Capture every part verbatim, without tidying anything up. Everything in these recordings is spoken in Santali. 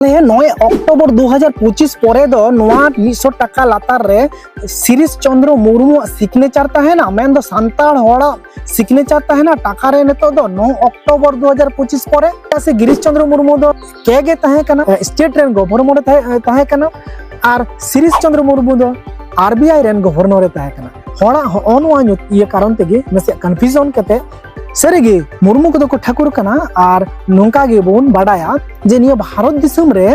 ᱛᱟᱦᱞᱮ ᱱᱚᱭ ᱚᱠᱴᱳᱵᱚᱨ ᱫᱩ ᱦᱟᱡᱟᱨ ᱯᱚᱸᱪᱤᱥ ᱯᱚᱨᱮ ᱫᱚ ᱱᱚᱣᱟ ᱢᱤᱫᱥᱚ ᱴᱟᱠᱟ ᱞᱟᱛᱟᱨ ᱨᱮ ᱥᱤᱨᱤᱥ ᱪᱚᱸᱫᱽᱨᱚ ᱢᱩᱨᱢᱩᱣᱟᱜ ᱥᱤᱜᱽᱱᱮᱪᱟᱨ ᱛᱟᱦᱮᱱᱟ, ᱢᱮᱱᱫᱚ ᱥᱟᱱᱛᱟᱲ ᱦᱚᱲᱟᱜ ᱥᱤᱜᱽᱱᱮᱪᱟᱨ ᱛᱟᱦᱮᱱᱟ ᱴᱟᱠᱟ ᱨᱮ᱾ ᱱᱤᱛᱚᱜ ᱫᱚ ᱱᱚᱭ ᱚᱠᱴᱳᱵᱚᱨ ᱫᱩ ᱦᱟᱡᱟᱨ ᱯᱚᱸᱪᱤᱥ ᱯᱚᱨᱮ᱾ ᱪᱮᱫᱟᱜ ᱥᱮ ᱜᱤᱨᱤᱥ ᱪᱚᱸᱫᱽᱨᱚ ᱢᱩᱨᱢᱩ ᱫᱚ ᱠᱮ ᱜᱮ ᱛᱟᱦᱮᱸ ᱠᱟᱱᱟ, ᱥᱴᱮᱴ ᱨᱮᱱ ᱜᱚᱵᱷᱚᱨᱱᱚᱨ ᱮ ᱛᱟᱦᱮᱸ ᱛᱟᱦᱮᱸ ᱠᱟᱱᱟ, ᱟᱨ ᱥᱤᱨᱤᱥ ᱪᱚᱸᱫᱽᱨᱚ ᱢᱩᱨᱢᱩ ᱫᱚ ᱟᱨ ᱵᱤ ᱟᱭ ᱨᱮᱱ ᱜᱚᱵᱷᱚᱨᱱᱚᱨ ᱮ ᱛᱟᱦᱮᱸ ᱠᱟᱱᱟ᱾ ᱦᱚᱲᱟᱜ ᱦᱚᱸᱜᱼᱚ ᱱᱚᱣᱟ ᱧᱩ- ᱤᱭᱟᱹ ᱠᱟᱨᱚᱱ ᱛᱮᱜᱮ ᱱᱟᱥᱮᱭᱟᱜ ᱠᱚᱱᱯᱷᱤᱭᱩᱡᱚᱱ ᱠᱟᱛᱮ, ᱥᱟᱹᱨᱤᱜᱮ ᱢᱩᱨᱢᱩ ᱠᱚᱫᱚ ᱠᱚ ᱴᱷᱟᱹᱠᱩᱨ ᱠᱟᱱᱟ᱾ ᱟᱨ ᱱᱚᱝᱠᱟ ᱜᱮᱵᱚᱱ ᱵᱟᱰᱟᱭᱟ ᱡᱮ ᱱᱤᱭᱟᱹ ᱵᱷᱟᱨᱚᱛ ᱫᱤᱥᱚᱢ ᱨᱮ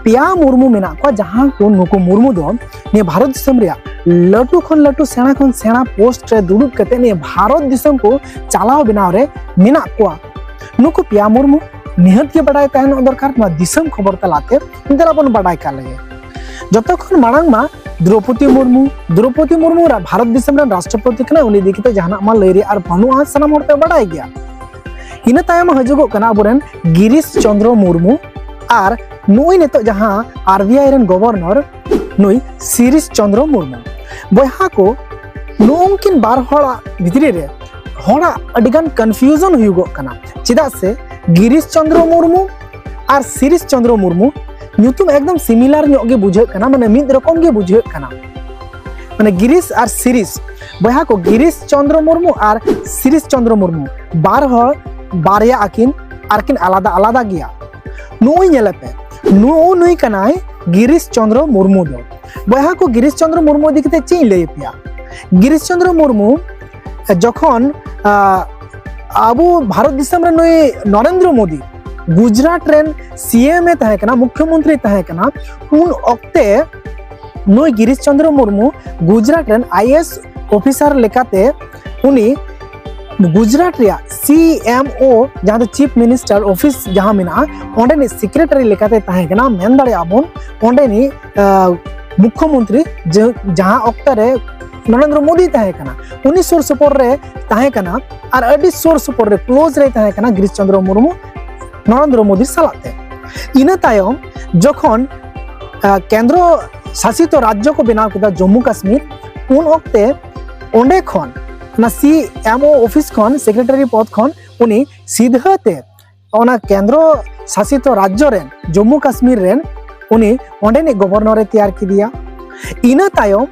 ᱯᱮᱭᱟ ᱢᱩᱨᱢᱩ ᱢᱮᱱᱟᱜ ᱠᱚᱣᱟ, ᱡᱟᱦᱟᱸ ᱠᱚ ᱱᱩᱠᱩ ᱢᱩᱨᱢᱩ ᱫᱚ ᱱᱤᱭᱟᱹ ᱵᱷᱟᱨᱚᱛ ᱫᱤᱥᱚᱢ ᱨᱮᱭᱟᱜ ᱞᱟᱹᱴᱩ ᱠᱷᱚᱱ ᱞᱟᱹᱴᱩ, ᱥᱮᱬᱟ ᱠᱷᱚᱱ ᱥᱮᱬᱟ ᱯᱳᱥᱴ ᱨᱮ ᱫᱩᱲᱩᱵ ᱠᱟᱛᱮ ᱱᱤᱭᱟᱹ ᱵᱷᱟᱨᱚᱛ ᱫᱤᱥᱚᱢ ᱠᱚ ᱪᱟᱞᱟᱣ ᱵᱮᱱᱟᱣ ᱨᱮ ᱢᱮᱱᱟᱜ ᱠᱚᱣᱟ᱾ ᱱᱩᱠᱩ ᱯᱮᱭᱟ ᱢᱩᱨᱢᱩ ᱱᱤᱦᱟᱹᱛ ᱜᱮ ᱵᱟᱰᱟᱭ ᱛᱟᱦᱮᱱᱚᱜ ᱫᱚᱨᱠᱟᱨ᱾ ᱱᱚᱣᱟ ᱫᱤᱥᱚᱢ ᱠᱷᱚᱵᱚᱨ ᱛᱟᱞᱟᱛᱮ ᱫᱮᱞᱟ ᱵᱚᱱ ᱵᱟᱰᱟᱭ ᱠᱟᱜ ᱞᱮᱜᱮ᱾ ᱡᱚᱛᱚ ᱠᱷᱚᱱ ᱢᱟᱲᱟᱝ ᱢᱟ ᱫᱨᱚᱯᱚᱫᱤ ᱢᱩᱨᱢᱩ, ᱫᱨᱚᱯᱚᱫᱤ ᱢᱩᱨᱢᱩ ᱨᱟ-, ᱵᱷᱟᱨᱚᱛ ᱫᱤᱥᱚᱢ ᱨᱮᱱ ᱨᱟᱥᱴᱨᱚᱯᱚᱛᱤ ᱠᱟᱱᱟᱭ, ᱩᱱᱤ ᱤᱫᱤ ᱠᱟᱛᱮ ᱡᱟᱦᱟᱱᱟᱜ ᱢᱟ ᱞᱟᱹᱭ ᱨᱮᱭᱟᱜ ᱟᱨ ᱵᱟᱹᱱᱩᱜᱼᱟ, ᱥᱟᱱᱟᱢ ᱦᱚᱲ ᱯᱮ ᱵᱟᱰᱟᱭ ᱜᱮᱭᱟ᱾ ᱤᱱᱟᱹ ᱛᱟᱭᱚᱢ ᱦᱤᱡᱩᱜᱚᱜ ᱠᱟᱱᱟ ᱟᱵᱚᱨᱮᱱ ᱜᱤᱨᱤᱥ ᱪᱚᱸᱫᱽᱨᱚ ᱢᱩᱨᱢᱩ, ᱟᱨ ᱱᱩᱭ ᱱᱤᱛᱚᱜ ᱡᱟᱦᱟᱸ ᱟᱨ ᱵᱤ ᱟᱭ ᱨᱮᱱ ᱜᱚᱵᱷᱚᱨᱱᱚᱨ, ᱱᱩᱭ ᱥᱤᱨᱤᱥ ᱪᱚᱸᱫᱽᱨᱚ ᱢᱩᱨᱢᱩ᱾ ᱵᱚᱭᱦᱟ ᱠᱚ, ᱱᱩᱜᱼᱩᱝᱠᱤᱱ ᱵᱟᱨ ᱦᱚᱲᱟᱜ ᱵᱷᱤᱛᱨᱤ ᱨᱮ ᱦᱚᱲᱟᱜ ᱟᱹᱰᱤᱜᱟᱱ ᱠᱚᱱᱯᱷᱤᱭᱩᱡᱚᱱ ᱦᱩᱭᱩᱜᱚᱜ ᱠᱟᱱᱟ᱾ ᱪᱮᱫᱟᱜ ᱥᱮ ᱜᱤᱨᱤᱥ ᱪᱚᱸᱫᱽᱨᱚ ᱢᱩᱨᱢᱩ ᱟᱨ ᱥᱤᱨᱤᱥ ᱪᱚᱸᱫᱽᱨᱚ ᱢᱩᱨᱢᱩ ᱧᱩᱛᱩᱢ ᱮᱠᱫᱚᱢ ᱥᱤᱢᱤᱞᱟᱨ ᱧᱚᱜ ᱜᱮ ᱵᱩᱡᱷᱟᱹᱜ ᱠᱟᱱᱟ, ᱢᱟᱱᱮ ᱢᱤᱫ ᱨᱚᱠᱚᱢ ᱜᱮ ᱵᱩᱡᱷᱟᱹᱜ ᱠᱟᱱᱟ᱾ ᱢᱟᱱᱮ ᱜᱤᱨᱤᱥ ᱟᱨ ᱥᱤᱨᱤᱥ, ᱵᱚᱭᱦᱟ ᱠᱚ, ᱜᱤᱨᱤᱥ ᱪᱚᱸᱫᱽᱨᱚ ᱢᱩᱨᱢᱩ ᱟᱨ ᱥᱤᱨᱤᱥ ᱪᱚᱸᱫᱽᱨᱚ ᱢᱩᱨᱢᱩ ᱵᱟᱨ ᱦᱚᱲ ᱵᱟᱨᱭᱟ ᱟᱹᱠᱤᱱ, ᱟᱨ ᱠᱤᱱ ᱟᱞᱟᱫᱟ ᱟᱞᱟᱫᱟ ᱜᱮᱭᱟ᱾ ᱱᱩᱜᱼᱩᱭ ᱧᱮᱞᱮ ᱯᱮ, ᱱᱩᱜᱼᱩ ᱱᱩᱭ ᱠᱟᱱᱟᱭ ᱜᱤᱨᱤᱥ ᱪᱚᱸᱫᱽᱨᱚ ᱢᱩᱨᱢᱩ ᱫᱚ᱾ ᱵᱚᱭᱦᱟ ᱠᱚ, ᱜᱤᱨᱤᱥ ᱪᱚᱸᱫᱽᱨᱚ ᱢᱩᱨᱢᱩ ᱤᱫᱤ ᱠᱟᱛᱮ ᱪᱮᱫ ᱤᱧ ᱞᱟᱹᱭ ᱟᱯᱮᱭᱟ? ᱜᱤᱨᱤᱥ ᱪᱚᱸᱫᱽᱨᱚ ᱢᱩᱨᱢᱩ ᱡᱚᱠᱷᱚᱱ, ᱟ, ᱟᱵᱚ ᱵᱷᱟᱨᱚᱛ ᱫᱤᱥᱚᱢ ᱨᱮ ᱱᱩᱭ ᱱᱚᱨᱮᱱᱫᱨᱚ ᱢᱳᱫᱤ ᱜᱩᱡᱽᱨᱟᱴ ᱨᱮᱱ ᱥᱤ ᱮᱢ ᱮ ᱛᱟᱦᱮᱸ ᱠᱟᱱᱟ, ᱢᱩᱠᱷᱭᱚᱢᱚᱱᱛᱨᱤ ᱛᱟᱦᱮᱸ ᱠᱟᱱᱟ, ᱩᱱ ᱚᱠᱛᱮ ᱱᱩᱭ ᱜᱤᱨᱤᱥ ᱪᱚᱸᱫᱽᱨᱚ ᱢᱩᱨᱢᱩ ᱜᱩᱡᱽᱨᱟᱴ ᱨᱮᱱ ᱟᱭ ᱮ ᱮᱥ ᱚᱯᱷᱤᱥᱟᱨ ᱞᱮᱠᱟᱛᱮ ᱩᱱᱤ ᱜᱩᱡᱽᱨᱟᱴ ᱨᱮᱭᱟᱜ ᱥᱤ ᱮᱢ ᱳ, ᱡᱟᱦᱟᱸ ᱫᱚ ᱪᱤᱯ ᱢᱤᱱᱤᱥᱴᱟᱨ ᱚᱯᱷᱤᱥ ᱡᱟᱦᱟᱸ ᱢᱮᱱᱟᱜᱼᱟ, ᱚᱸᱰᱮᱱᱤᱡ ᱥᱮᱠᱨᱮᱴᱟᱨᱤ ᱞᱮᱠᱟᱛᱮ ᱛᱟᱦᱮᱸ ᱠᱟᱱᱟ᱾ ᱢᱮᱱ ᱫᱟᱲᱮᱭᱟᱜᱼᱟ ᱵᱚᱱ ᱚᱸᱰᱮᱱᱤᱡ, ᱟ, ᱢᱩᱠᱷᱭᱚᱢᱚᱱᱛᱨᱤ ᱡᱮ, ᱡᱟᱦᱟᱸ ᱚᱠᱛᱚ ᱨᱮ ᱱᱚᱨᱮᱱᱫᱨᱚ ᱢᱳᱫᱤ ᱛᱟᱦᱮᱸ ᱠᱟᱱᱟ, ᱩᱱᱤ ᱥᱩᱨ ᱥᱩᱯᱩᱨ ᱨᱮ ᱛᱟᱦᱮᱸ ᱠᱟᱱᱟ ᱟᱨ ᱟᱹᱰᱤ ᱥᱩᱨ ᱥᱩᱯᱩᱨ ᱨᱮ, ᱠᱞᱳᱡᱽ ᱨᱮᱭ ᱛᱟᱦᱮᱸ ᱠᱟᱱᱟ ᱜᱤᱨᱤᱥ ᱪᱚᱸᱫᱽᱨᱚ ᱢᱩᱨᱢᱩ ᱱᱚᱨᱮᱱᱫᱨᱚ ᱢᱳᱫᱤ ᱥᱟᱞᱟᱜ ᱛᱮ᱾ ᱤᱱᱟᱹ ᱛᱟᱭᱚᱢ ᱡᱚᱠᱷᱚᱱ, ᱟ, ᱠᱮᱱᱫᱨᱚ ᱥᱟᱥᱤᱛᱚ ᱨᱟᱡᱽᱡᱚ ᱠᱚ ᱵᱮᱱᱟᱣ ᱠᱮᱫᱟ ᱡᱚᱢᱢᱩ ᱠᱟᱥᱢᱤᱨ, ᱩᱱ ᱚᱠᱛᱮ ᱚᱸᱰᱮ ᱠᱷᱚᱱ, ᱚᱱᱟ ᱥᱤ ᱮᱢ ᱳ ᱚᱯᱷᱤᱥ ᱠᱷᱚᱱ, ᱥᱮᱠᱨᱮᱴᱟᱨᱤ ᱯᱚᱫᱽ ᱠᱷᱚᱱ ᱩᱱᱤ ᱥᱤᱫᱷᱟᱹ ᱛᱮ ᱚᱱᱟ ᱠᱮᱱᱫᱨᱚ ᱥᱟᱥᱤᱛᱚ ᱨᱟᱡᱽᱡᱚ ᱨᱮᱱ, ᱡᱚᱢᱢᱩ ᱠᱟᱥᱢᱤᱨ ᱨᱮᱱ, ᱩᱱᱤ ᱚᱸᱰᱮᱱᱤᱡ ᱜᱚᱵᱷᱚᱨᱱᱚᱨ ᱮ ᱛᱮᱭᱟᱨ ᱠᱮᱫᱮᱭᱟ᱾ ᱤᱱᱟᱹ ᱛᱟᱭᱚᱢ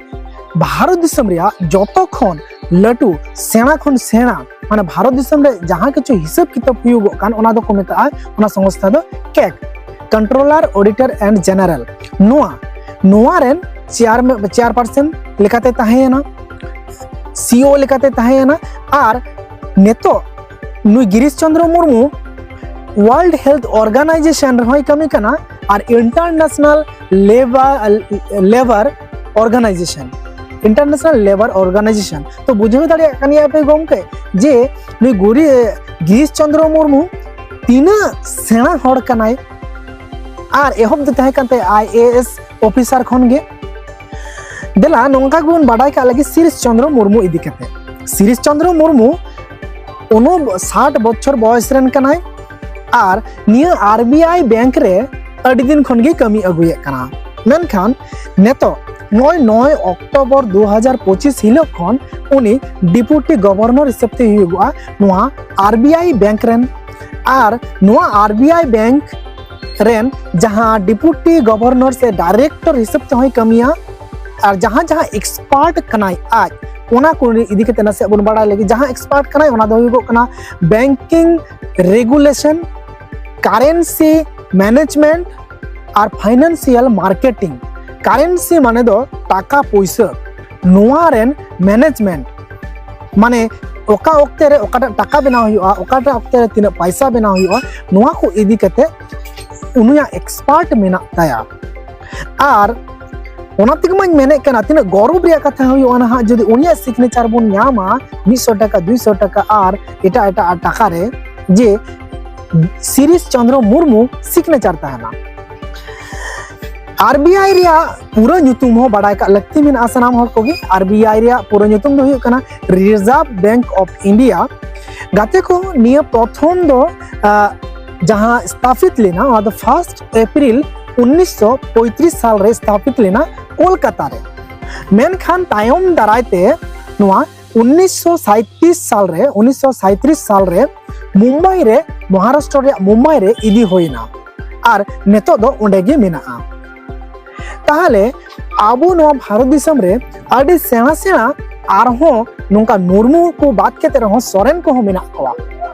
ᱵᱷᱟᱨᱚᱛ ᱫᱤᱥᱚᱢ ᱨᱮᱭᱟᱜ ᱡᱚᱛᱚ ᱠᱷᱚᱱ ᱞᱟᱹᱴᱩ, ᱥᱮᱬᱟ ᱠᱷᱚᱱ ᱥᱮᱬᱟ, ᱢᱟᱱᱮ ᱵᱷᱟᱨᱚᱛ ᱫᱤᱥᱚᱢ ᱨᱮ ᱡᱟᱦᱟᱸ ᱠᱤᱪᱷᱩ ᱦᱤᱥᱟᱹᱵ ᱠᱤᱛᱟᱹᱵ ᱦᱩᱭᱩᱜᱚᱜ ᱠᱟᱱ, ᱚᱱᱟ ᱫᱚᱠᱚ ᱢᱮᱛᱟᱜᱼᱟ, ᱚᱱᱟ ᱥᱚᱝᱥᱛᱷᱟ ᱫᱚ ᱠᱮᱜ, Controller Auditor and General᱾ ᱱᱚᱣᱟ, ᱱᱚᱣᱟ ᱨᱮᱱ ᱪᱮᱭᱟᱨ, ᱪᱮᱭᱟᱨᱯᱟᱨᱥᱚᱱ ᱞᱮᱠᱟᱛᱮ ᱛᱟᱦᱮᱸᱭᱮᱱᱟ, ᱥᱤ ᱤ ᱳ ᱞᱮᱠᱟᱛᱮ ᱛᱟᱦᱮᱸᱭᱮᱱᱟ᱾ ᱟᱨ ᱱᱤᱛᱚᱜ ᱱᱩᱭ ᱜᱤᱨᱤᱥ ᱪᱚᱸᱫᱽᱨᱚ ᱢᱩᱨᱢᱩ World Health Organization ᱨᱮᱦᱚᱸᱭ ᱠᱟᱹᱢᱤ ᱠᱟᱱᱟ ᱟᱨ International Labour, Labour Organization, International Labour Organization᱾ ᱛᱚ, ᱵᱩᱡᱷᱟᱹᱣ ᱫᱟᱲᱮᱭᱟᱜ ᱠᱟᱱ ᱜᱮᱭᱟ ᱯᱮ ᱜᱚᱢᱠᱮ, ᱡᱮ ᱱᱩᱭ ᱜᱩᱨᱤ-, ᱜᱤᱨᱤᱥ ᱪᱚᱸᱫᱽᱨᱚ ᱢᱩᱨᱢᱩ ᱛᱤᱱᱟᱹᱜ ᱥᱮᱬᱟ ᱦᱚᱲ ᱠᱟᱱᱟᱭ᱾ ᱟᱨ ᱮᱦᱚᱵ ᱫᱚ ᱛᱟᱦᱮᱸ ᱠᱟᱱ ᱛᱟᱭᱟ ᱟᱭ ᱮ ᱮᱥ ᱚᱯᱷᱤᱥᱟᱨ ᱠᱷᱚᱱ ᱜᱮ᱾ ᱫᱮᱞᱟ, ᱱᱚᱝᱠᱟ ᱜᱮᱵᱚᱱ ᱵᱟᱰᱟᱭ ᱠᱟᱜ ᱞᱟᱹᱜᱤᱫ ᱥᱤᱨᱤᱥ ᱪᱚᱸᱫᱽᱨᱚ ᱢᱩᱨᱢᱩ ᱤᱫᱤ ᱠᱟᱛᱮ᱾ ᱥᱤᱨᱤᱥ ᱪᱚᱸᱫᱽᱨᱚ ᱢᱩᱨᱢᱩ ᱩᱱᱩ ᱥᱟᱴ ᱵᱚᱪᱷᱚᱨ ᱵᱚᱭᱚᱥ ᱨᱮᱱ ᱠᱟᱱᱟᱭ᱾ ᱟᱨ ᱱᱤᱭᱟᱹ ᱟᱨ ᱵᱤ ᱟᱭ ᱵᱮᱝᱠ ᱨᱮ ᱟᱹᱰᱤ ᱫᱤᱱ ᱠᱷᱚᱱ ᱜᱮ ᱠᱟᱹᱢᱤ ᱟᱹᱜᱩᱭᱮᱫ ᱠᱟᱱᱟ᱾ ᱢᱮᱱᱠᱷᱟᱱ ᱱᱤᱛᱚᱜ ᱱᱚᱜᱼᱚᱭ ᱱᱚᱭ ᱚᱠᱴᱳᱵᱚᱨ ᱫᱩ ᱦᱟᱡᱟᱨ ᱯᱚᱸᱪᱤᱥ ᱦᱤᱞᱳᱜ ᱠᱷᱚᱱ ᱩᱱᱤ ᱰᱮᱯᱩᱴᱤ ᱜᱚᱵᱷᱚᱨᱱᱚᱨ ᱦᱤᱥᱟᱹᱵ ᱛᱮ ᱦᱩᱭᱩᱜᱚᱜᱼᱟ ᱱᱚᱣᱟ ᱟᱨ ᱵᱤ ᱟᱭ ᱵᱮᱝᱠ ᱨᱮᱱ᱾ ᱟᱨ ᱱᱚᱣᱟ ᱟᱨ ᱵᱤ ᱟᱭ ᱵᱮᱝᱠ ᱨᱮᱱ ᱡᱟᱦᱟᱸ ᱰᱮᱯᱩᱴᱤ ᱜᱚᱵᱷᱚᱨᱱᱚᱨ ᱥᱮ ᱰᱟᱭᱨᱮᱠᱴᱚᱨ ᱦᱤᱥᱟᱹᱵ ᱛᱮᱦᱚᱸᱭ ᱠᱟᱹᱢᱤᱭᱟ, ᱟᱨ ᱡᱟᱦᱟᱸ ᱡᱟᱦᱟᱸ ᱮᱠᱥᱯᱟᱨᱴ ᱠᱟᱱᱟᱭ ᱟᱡ, ᱚᱱᱟ ᱠᱚ ᱤᱫᱤ ᱠᱟᱛᱮ ᱱᱟᱥᱮᱭᱟᱜ ᱵᱚᱱ ᱵᱟᱲᱟᱭ ᱞᱟᱹᱜᱤᱫ᱾ ᱡᱟᱦᱟᱸ ᱮᱠᱥᱯᱟᱨᱴ ᱠᱟᱱᱟᱭ, ᱚᱱᱟ ᱫᱚ ᱦᱩᱭᱩᱜᱚᱜ ᱠᱟᱱᱟ banking regulation, currency management ᱟᱨ financial marketing᱾ Currency ᱢᱟᱱᱮ ᱫᱚ ᱴᱟᱠᱟ ᱯᱩᱭᱥᱟᱹ, ᱱᱚᱣᱟ ᱨᱮᱱ management, ᱢᱟᱱᱮ ᱚᱠᱟ ᱚᱠᱛᱮ ᱨᱮ ᱚᱠᱟᱴᱟᱜ ᱴᱟᱠᱟ ᱵᱮᱱᱟᱣ ᱦᱩᱭᱩᱜᱼᱟ, ᱚᱠᱟᱴᱟᱜ ᱚᱠᱛᱮ ᱨᱮ ᱛᱤᱱᱟᱹᱜ ᱯᱟᱭᱥᱟ ᱵᱮᱱᱟᱣ ᱦᱩᱭᱩᱜᱼᱟ, ᱱᱚᱣᱟ ᱠᱚ ᱤᱫᱤ ᱠᱟᱛᱮ ᱩᱱᱤᱭᱟᱜ ᱮᱠᱥᱯᱟᱨᱴ ᱢᱮᱱᱟᱜ ᱛᱟᱭᱟ᱾ ᱟᱨ ᱚᱱᱟ ᱛᱮᱜᱮ ᱢᱟᱧ ᱢᱮᱱᱮᱫ ᱠᱟᱱᱟ, ᱛᱤᱱᱟᱹᱜ ᱜᱚᱨᱚᱵᱽ ᱨᱮᱭᱟᱜ ᱠᱟᱛᱷᱟ ᱦᱩᱭᱩᱜᱼᱟ ᱱᱟᱦᱟᱜ, ᱡᱩᱫᱤ ᱩᱱᱤᱭᱟᱜ ᱥᱤᱜᱽᱱᱮᱪᱟᱨ ᱵᱚᱱ ᱧᱟᱢᱟ ᱢᱤᱫ ᱥᱚ ᱴᱟᱠᱟ, ᱫᱩᱭ ᱥᱚ ᱴᱟᱠᱟ ᱟᱨ ᱮᱴᱟᱜ ᱮᱴᱟᱜ ᱴᱟᱠᱟ ᱨᱮ, ᱡᱮ ᱥᱤᱨᱤᱥ ᱪᱚᱸᱫᱽᱨᱚ ᱢᱩᱨᱢᱩ ᱥᱤᱜᱽᱱᱮᱪᱟᱨ ᱛᱟᱦᱮᱱᱟ᱾ ᱟᱨ ᱵᱤ ᱟᱭ ᱨᱮᱭᱟᱜ ᱯᱩᱨᱟᱹ ᱧᱩᱛᱩᱢ ᱦᱚᱸ ᱵᱟᱰᱟᱭ ᱠᱟᱜ ᱞᱟᱹᱠᱛᱤ ᱢᱮᱱᱟᱜᱼᱟ ᱥᱟᱱᱟᱢ ᱦᱚᱲ ᱠᱚᱜᱮ᱾ ᱟᱨ ᱵᱤ ᱟᱭ ᱨᱮᱭᱟᱜ ᱯᱩᱨᱟᱹ ᱧᱩᱛᱩᱢ ᱫᱚ ᱦᱩᱭᱩᱜ ᱠᱟᱱᱟ Reserve Bank of India᱾ ᱜᱟᱛᱮ ᱠᱚ, ᱱᱤᱭᱟᱹ ᱯᱨᱚᱛᱷᱚᱢ ᱫᱚ, ᱟᱸ, ᱡᱟᱦᱟᱸ ᱥᱛᱷᱟᱯᱤᱛ ᱞᱮᱱᱟ, ᱚᱱᱟ ᱫᱚ ᱯᱷᱟᱨᱥᱴ ᱮᱯᱨᱤᱞ ᱩᱱᱤᱥᱥᱚ ᱯᱚᱸᱭᱛᱨᱤᱥ ᱥᱟᱞ ᱨᱮ ᱥᱛᱷᱟᱯᱤᱛ ᱞᱮᱱᱟ ᱠᱳᱞᱠᱟᱛᱟ ᱨᱮ᱾ ᱢᱮᱱᱠᱷᱟᱱ ᱛᱟᱭᱚᱢ ᱫᱟᱨᱟᱭ ᱛᱮ ᱱᱚᱣᱟ ᱩᱱᱤᱥᱥᱚ ᱥᱟᱸᱭᱛᱨᱤᱥ ᱥᱟᱞ ᱨᱮ, ᱩᱱᱤᱥᱥᱚ ᱥᱟᱸᱭᱛᱨᱤᱥ ᱥᱟᱞ ᱨᱮ ᱢᱩᱢᱵᱟᱭ ᱨᱮ ᱢᱚᱦᱟᱨᱟᱥᱴᱨᱚ ᱨᱮᱭᱟᱜ ᱢᱩᱢᱵᱟᱭ ᱨᱮ ᱤᱫᱤ ᱦᱩᱭᱱᱟ ᱟᱨ ᱱᱤᱛᱚᱜ ᱫᱚ ᱚᱸᱰᱮ ᱜᱮ ᱢᱮᱱᱟᱜᱼᱟ᱾ ᱛᱟᱦᱚᱞᱮ ᱟᱵᱚ ᱱᱚᱣᱟ ᱵᱷᱟᱨᱚᱛ ᱫᱤᱥᱚᱢ ᱨᱮ ᱟᱹᱰᱤ ᱥᱮᱬᱟ ᱥᱮᱬᱟ ᱟᱨᱦᱚᱸ ᱱᱚᱝᱠᱟ ᱢᱩᱨᱢᱩ ᱠᱚ ᱵᱟᱫ ᱠᱟᱛᱮ ᱨᱮᱦᱚᱸ ᱥᱚᱨᱮᱱ ᱠᱚᱦᱚᱸ ᱢᱮᱱᱟᱜ ᱠᱚᱣᱟ,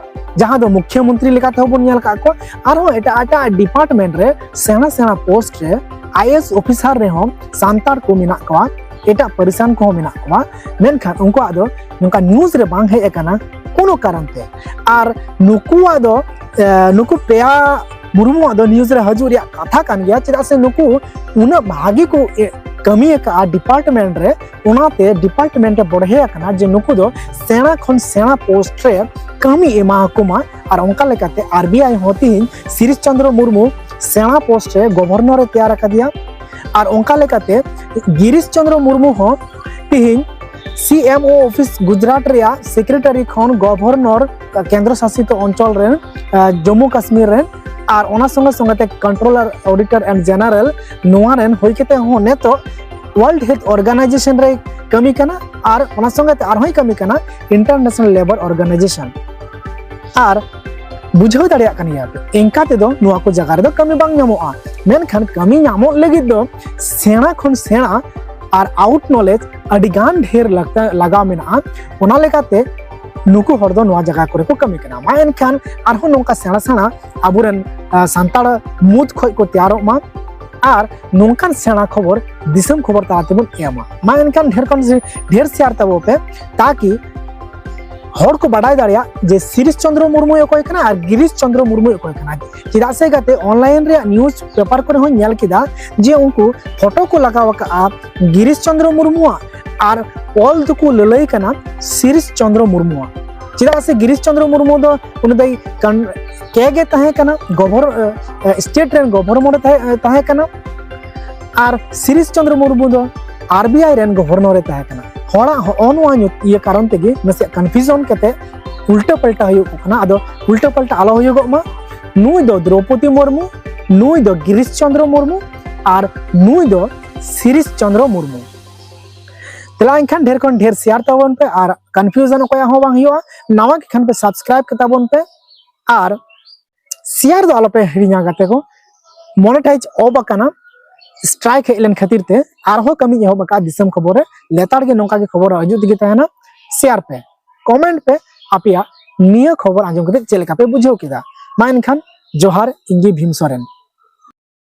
ᱡᱟᱦᱟᱸ ᱫᱚ ᱢᱩᱠᱷᱭᱟᱹ ᱢᱚᱱᱛᱨᱤ ᱞᱮᱠᱟ ᱛᱮᱦᱚᱸ ᱵᱚᱱ ᱧᱮᱞ ᱟᱠᱟᱫ ᱠᱚᱣᱟ᱾ ᱟᱨᱦᱚᱸ ᱮᱴᱟᱜ ᱮᱴᱟᱜ ᱰᱤᱯᱟᱨᱴᱢᱮᱱᱴ ᱨᱮ ᱥᱮᱬᱟ ᱥᱮᱬᱟ ᱯᱳᱥᱴ ᱨᱮ ᱟᱭ ᱮ ᱮᱥ ᱚᱯᱷᱤᱥᱟᱨ ᱨᱮᱦᱚᱸ ᱥᱟᱱᱛᱟᱲ ᱠᱚ ᱢᱮᱱᱟᱜ ᱠᱚᱣᱟ, ᱮᱴᱟᱜ ᱯᱟᱹᱨᱤᱥᱟᱱ ᱠᱚᱦᱚᱸ ᱢᱮᱱᱟᱜ ᱠᱚᱣᱟ, ᱢᱮᱱᱠᱷᱟᱱ ᱩᱱᱠᱩᱣᱟᱜ ᱫᱚ ᱱᱚᱝᱠᱟ ᱱᱤᱭᱩᱡᱽ ᱨᱮ ᱵᱟᱝ ᱦᱮᱡ ᱟᱠᱟᱱᱟ ᱠᱳᱱᱳ ᱠᱟᱨᱚᱱ ᱛᱮ᱾ ᱟᱨ ᱱᱩᱠᱩᱣᱟᱜ ᱫᱚ ᱮ, ᱱᱩᱠᱩ ᱯᱮᱭᱟ ᱢᱩᱨᱢᱩᱣᱟᱜ ᱫᱚ ᱱᱤᱭᱩᱡᱽ ᱨᱮ ᱦᱤᱡᱩᱜ ᱨᱮᱭᱟᱜ ᱠᱟᱛᱷᱟ ᱠᱟᱱ ᱜᱮᱭᱟ, ᱪᱮᱫᱟᱜ ᱥᱮ ᱱᱩᱠᱩ ᱩᱱᱟᱹᱜ ᱵᱷᱟᱜᱮ ᱠᱚ ᱮ, ᱠᱟᱹᱢᱤ ᱟᱠᱟᱫᱼᱟ ᱰᱤᱯᱟᱨᱴᱢᱮᱱᱴ ᱨᱮ, ᱚᱱᱟᱛᱮ ᱰᱤᱯᱟᱨᱴᱢᱮᱱᱴ ᱮ ᱵᱚᱲᱦᱮ ᱟᱠᱟᱱᱟ ᱡᱮ ᱱᱩᱠᱩ ᱫᱚ ᱥᱮᱬᱟ ᱠᱷᱚᱱ ᱥᱮᱬᱟ ᱯᱳᱥᱴ ᱨᱮ ᱠᱟᱹᱢᱤ ᱮᱢᱟ ᱟᱠᱚ ᱢᱟ᱾ ᱟᱨ ᱚᱱᱠᱟ ᱞᱮᱠᱟᱛᱮ ᱟᱨ ᱵᱤ ᱟᱭ ᱦᱚᱸ ᱛᱤᱦᱤᱧ ᱥᱤᱨᱤᱥ ᱪᱚᱸᱫᱽᱨᱚ ᱢᱩᱨᱢᱩ ᱥᱮᱬᱟ ᱯᱳᱥᱴ ᱨᱮ ᱜᱚᱵᱷᱚᱨᱱᱚᱨ ᱮ ᱛᱮᱭᱟᱨ ᱟᱠᱟᱫᱮᱭᱟ᱾ ᱟᱨ ᱚᱱᱠᱟ ᱞᱮᱠᱟᱛᱮ ᱜᱤᱨᱤᱥ ᱪᱚᱸᱫᱽᱨᱚ ᱢᱩᱨᱢᱩ ᱦᱚᱸ ᱛᱤᱦᱤᱧ ᱥᱤ ᱮᱢ ᱳ ᱚᱯᱷᱤᱥ ᱜᱩᱡᱽᱨᱟᱴ ᱨᱮᱭᱟᱜ ᱥᱮᱠᱨᱮᱴᱟᱨᱤ ᱠᱷᱚᱱ ᱜᱚᱵᱷᱚᱨᱱᱚᱨ, ᱠᱮᱱᱫᱨᱚ ᱥᱟᱥᱤᱛ ᱚᱧᱪᱚᱞ ᱨᱮᱱ, ᱟᱸ, ᱡᱚᱢᱢᱩ ᱠᱟᱥᱢᱤᱨ ᱨᱮᱱ, ᱟᱨ ᱚᱱᱟ ᱥᱚᱸᱜᱮ ᱥᱚᱸᱜᱮ ᱛᱮ ᱠᱚᱱᱴᱨᱳᱞᱟᱨ, ᱚᱰᱤᱴᱚᱨ ᱮᱱᱰ ᱡᱮᱱᱟᱨᱮᱞ, ᱱᱚᱣᱟ ᱨᱮᱱ ᱦᱩᱭ ᱠᱟᱛᱮ ᱦᱚᱸ ᱱᱤᱛᱚᱜ ᱣᱟᱨᱞᱰ ᱦᱮᱞᱛᱷ ᱚᱨᱜᱟᱱᱟᱭᱡᱮᱥᱚᱱ ᱨᱮ ᱠᱟᱹᱢᱤ ᱠᱟᱱᱟ᱾ ᱟᱨ ᱚᱱᱟ ᱥᱚᱸᱜᱮ ᱛᱮ ᱟᱨᱦᱚᱸᱭ ᱠᱟᱹᱢᱤ ᱠᱟᱱᱟ ᱤᱱᱴᱟᱨᱱᱮᱥᱱᱟᱞ ᱞᱮᱵᱟᱨ ᱚᱨᱜᱟᱱᱟᱭᱡᱮᱥᱚᱱ᱾ ᱟᱨ ᱵᱩᱡᱷᱟᱹᱣ ᱫᱟᱲᱮᱭᱟᱜ ᱠᱟᱱ ᱜᱮᱭᱟ ᱯᱮ, ᱮᱱᱠᱟ ᱛᱮᱫᱚ ᱱᱚᱣᱟ ᱠᱚ ᱡᱟᱭᱜᱟ ᱨᱮᱫᱚ ᱠᱟᱹᱢᱤ ᱵᱟᱝ ᱧᱟᱢᱚᱜᱼᱟ᱾ ᱢᱮᱱᱠᱷᱟᱱ ᱠᱟᱹᱢᱤ ᱧᱟᱢᱚᱜ ᱞᱟᱹᱜᱤᱫ ᱫᱚ ᱥᱮᱬᱟ ᱠᱷᱚᱱ ᱥᱮᱬᱟ ᱟᱨ ᱟᱣᱩᱴ ᱱᱚᱞᱮᱡᱽ ᱟᱹᱰᱤ ᱜᱟᱱ ᱰᱷᱮᱨ ᱞᱟᱜᱟ-, ᱞᱟᱜᱟᱣ ᱢᱮᱱᱟᱜᱼᱟ᱾ ᱚᱱᱟ ᱞᱮᱠᱟᱛᱮ ᱱᱩᱠᱩ ᱦᱚᱲ ᱫᱚ ᱱᱚᱣᱟ ᱡᱟᱭᱜᱟ ᱠᱚᱨᱮ ᱠᱚ ᱠᱟᱹᱢᱤ ᱠᱟᱱᱟ᱾ ᱢᱟ ᱮᱱᱠᱷᱟᱱ ᱟᱨᱦᱚᱸ ᱱᱚᱝᱠᱟ ᱥᱮᱬᱟ ᱥᱮᱬᱟ ᱟᱵᱚᱨᱮᱱ, ᱟ, ᱥᱟᱱᱛᱟᱲ ᱢᱩᱫᱽ ᱠᱷᱚᱱ ᱠᱚ ᱛᱮᱭᱟᱨᱚᱜ ᱢᱟ ᱟᱨ ᱱᱚᱝᱠᱟᱱ ᱥᱮᱬᱟ ᱠᱷᱚᱵᱚᱨ ᱫᱤᱥᱚᱢ ᱠᱷᱚᱵᱚᱨ ᱛᱟᱞᱟ ᱛᱮᱵᱚᱱ ᱮᱢᱟ᱾ ᱢᱟ ᱮᱱᱠᱷᱟᱱ ᱰᱷᱮᱨ ᱠᱷᱚᱱ ᱰᱷᱮᱨ ᱥᱮᱭᱟᱨ ᱛᱟᱵᱚ ᱯᱮ, ᱛᱟᱠᱤ ᱦᱚᱲ ᱠᱚ ᱵᱟᱰᱟᱭ ᱫᱟᱲᱮᱭᱟᱜ ᱡᱮ ᱥᱤᱨᱤᱥ ᱪᱚᱸᱫᱽᱨᱚ ᱢᱩᱨᱢᱩᱭ ᱚᱠᱚᱭ ᱠᱟᱱᱟ ᱟᱨ ᱜᱤᱨᱤᱥ ᱪᱚᱸᱫᱽᱨᱚ ᱢᱩᱨᱢᱩᱭ ᱚᱠᱚᱭ ᱠᱟᱱᱟ᱾ ᱪᱮᱫᱟᱜ ᱥᱮ ᱜᱟᱛᱮ, ᱚᱱᱞᱟᱭᱤᱱ ᱨᱮᱭᱟᱜ ᱱᱤᱭᱩᱡᱽ ᱯᱮᱯᱟᱨ ᱠᱚᱨᱮ ᱦᱚᱸᱧ ᱧᱮᱞ ᱠᱮᱫᱟ ᱡᱮ ᱩᱱᱠᱩ ᱯᱷᱳᱴᱳ ᱠᱚ ᱞᱟᱜᱟᱣ ᱟᱠᱟᱫᱼᱟ ᱜᱤᱨᱤᱥ ᱪᱚᱸᱫᱽᱨᱚ ᱢᱩᱨᱢᱩᱣᱟᱜ ᱟᱨ ᱚᱞ ᱫᱚᱠᱚ ᱞᱟᱹᱞᱟᱹᱭ ᱠᱟᱱᱟ ᱥᱤᱨᱤᱥ ᱪᱚᱸᱫᱽᱨᱚ ᱢᱩᱨᱢᱩᱣᱟᱜ᱾ ᱪᱮᱫᱟᱜ ᱥᱮ ᱜᱤᱨᱤᱥ ᱪᱚᱸᱫᱽᱨᱚ ᱢᱩᱨᱢᱩ ᱫᱚ ᱩᱱᱤ ᱫᱚᱭ ᱠᱟᱱ-, ᱠᱮ ᱜᱮ ᱛᱟᱦᱮᱸ ᱠᱟᱱᱟ, ᱜᱚᱵᱷᱚᱨ-, ᱮ, ᱮ, ᱥᱴᱮᱴ ᱨᱮᱱ ᱜᱚᱵᱷᱚᱨᱱᱚᱨ ᱮ ᱛᱟᱦᱮᱸ, ᱛᱟᱦᱮᱸ ᱠᱟᱱᱟ᱾ ᱟᱨ ᱥᱤᱨᱤᱥ ᱪᱚᱸᱫᱽᱨᱚ ᱢᱩᱨᱢᱩ ᱫᱚ ᱟᱨ ᱵᱤ ᱟᱭ ᱨᱮᱱ ᱜᱚᱵᱷᱚᱨᱱᱚᱨ ᱮ ᱛᱟᱦᱮᱸ ᱠᱟᱱᱟ᱾ ᱦᱚᱲᱟᱜ ᱦᱚᱸᱜᱼᱚ ᱱᱚᱣᱟ ᱧᱩ-, ᱤᱭᱟᱹ ᱠᱟᱨᱚᱱ ᱛᱮᱜᱮ ᱱᱟᱥᱮᱭᱟᱜ ᱠᱚᱱᱯᱷᱤᱭᱩᱡᱚᱱ ᱠᱟᱛᱮ ᱩᱞᱴᱟᱹ ᱯᱟᱞᱴᱟ ᱦᱩᱭᱩᱜ ᱠᱟᱱᱟ᱾ ᱟᱫᱚ ᱩᱞᱴᱟᱹ ᱯᱟᱞᱴᱟ ᱟᱞᱚ ᱦᱩᱭᱩᱜᱚᱜ ᱢᱟ᱾ ᱱᱩᱭ ᱫᱚ ᱫᱨᱚᱣᱯᱚᱫᱤ ᱢᱩᱨᱢᱩ, ᱱᱩᱭ ᱫᱚ ᱜᱤᱨᱤᱥ ᱪᱚᱸᱫᱽᱨᱚ ᱢᱩᱨᱢᱩ, ᱟᱨ ᱱᱩᱭ ᱫᱚ ᱥᱤᱨᱤᱥ ᱪᱚᱸᱫᱽᱨᱚ ᱢᱩᱨᱢᱩ᱾ ᱛᱮᱞᱟ ᱮᱱᱠᱷᱟᱱ ᱰᱷᱮᱨ ᱠᱷᱚᱱ ᱰᱷᱮᱨ ᱥᱮᱭᱟᱨ ᱛᱟᱵᱚᱱ ᱯᱮ ᱟᱨ ᱠᱚᱱᱯᱷᱤᱭᱩᱡᱚᱱ ᱚᱠᱚᱭᱟᱜ ᱦᱚᱸ ᱵᱟᱝ ᱦᱩᱭᱩᱜᱼᱟ᱾ ᱱᱟᱣᱟ ᱜᱮ ᱠᱷᱟᱱ ᱯᱮ ᱥᱟᱵᱥᱠᱨᱟᱭᱤᱵ ᱠᱟᱛᱟ ᱵᱚᱱ ᱯᱮ ᱟᱨ ᱥᱮᱭᱟᱨ ᱫᱚ ᱟᱞᱚᱯᱮ ᱦᱤᱲᱤᱧᱟ ᱜᱟᱛᱮ ᱠᱚ᱾ ᱢᱚᱱᱮᱴᱟᱭᱤᱡᱽ ᱚᱯᱷ ᱟᱠᱟᱱᱟ, ᱥᱴᱨᱟᱭᱤᱠ ᱦᱮᱡ ᱞᱮᱱ ᱠᱷᱟᱹᱛᱤᱨ ᱛᱮ ᱟᱨᱦᱚᱸ ᱠᱟᱹᱢᱤᱧ ᱮᱦᱚᱵ ᱟᱠᱟᱫᱼᱟ ᱫᱤᱥᱚᱢ ᱠᱷᱚᱵᱚᱨ ᱨᱮ᱾ ᱞᱮᱛᱟᱲ ᱜᱮ ᱱᱚᱝᱠᱟ ᱜᱮ ᱠᱷᱚᱵᱚᱨ ᱦᱤᱡᱩᱜ ᱛᱮᱜᱮ ᱛᱟᱦᱮᱱᱟ᱾ ᱥᱮᱭᱟᱨ ᱯᱮ, ᱠᱚᱢᱮᱱᱴ ᱯᱮ, ᱟᱯᱮᱭᱟᱜ ᱱᱤᱭᱟᱹ ᱠᱷᱚᱵᱚᱨ ᱟᱸᱡᱚᱢ ᱠᱟᱛᱮ ᱪᱮᱫ ᱞᱮᱠᱟ ᱯᱮ ᱵᱩᱡᱷᱟᱹᱣ ᱠᱮᱫᱟ᱾ ᱢᱟ ᱮᱱᱠᱷᱟᱱ ᱡᱚᱦᱟᱨ, ᱤᱧ ᱜᱮ ᱵᱷᱤᱢ ᱥᱚᱨᱮᱱ᱾